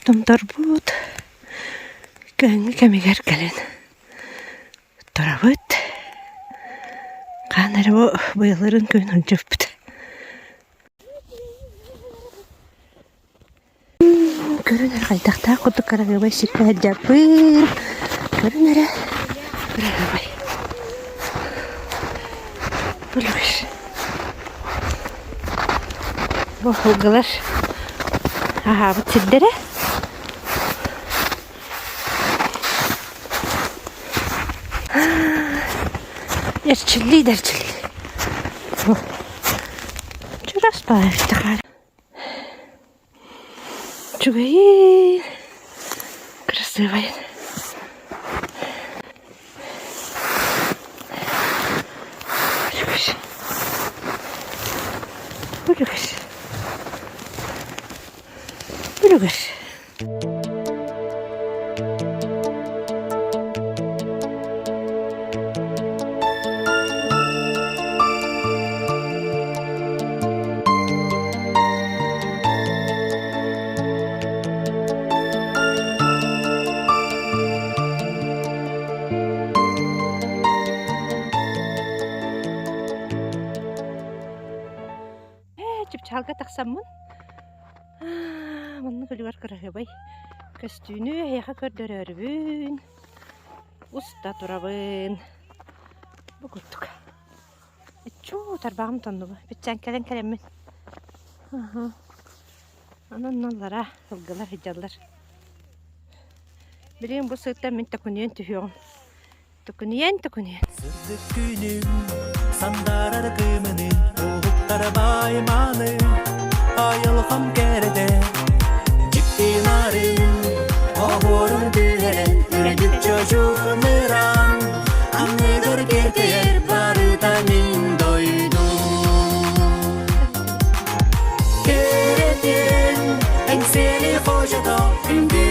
Томторбут күһүҥҥү кэмигэр кэлэн турабыт. Хаһан эрэ бу быйылырын күн сылдьыбыппыт. Көрүн эрэ хайдахтаах курдук кыраһыабай сиргэ сылдьарбын. Көрүн эрэ кыраһыабай. Булугас. Бу сылгылар аһаабыт сирдэрэ. Эрчиллии да эрчиллии. Чурас баайыттахаар. Үчүгэйин, красивайын. Үлүгэр. Үлүгэр. Ээ, чыпчаалга тахсаммын Маннык үлүгэр кыраһыабай көстүүнү эһиэхэ көрдөрөөрүбүн уста турабын. Бу курдук. Иччүү тарбаҕым тоннуба. Биччээн кэлэн кэлэммин. Онон наллара сылгылар сылдьаллар. Билигин бу сыыттан мин төкүнүйэн түһүөҕүм. Төкүнүйэн, төкүнүйэн. Сырдык күнүм сандаарар кыымыны уһуктар баай мааны айылҕам кэрэтэ дьикти нарын оһуорун түһэрэн үрдүк чочук мыраан анныгар кэркэйэр барыта мин дойдум кэрэтин эҥсиэли хочото үҥкүү.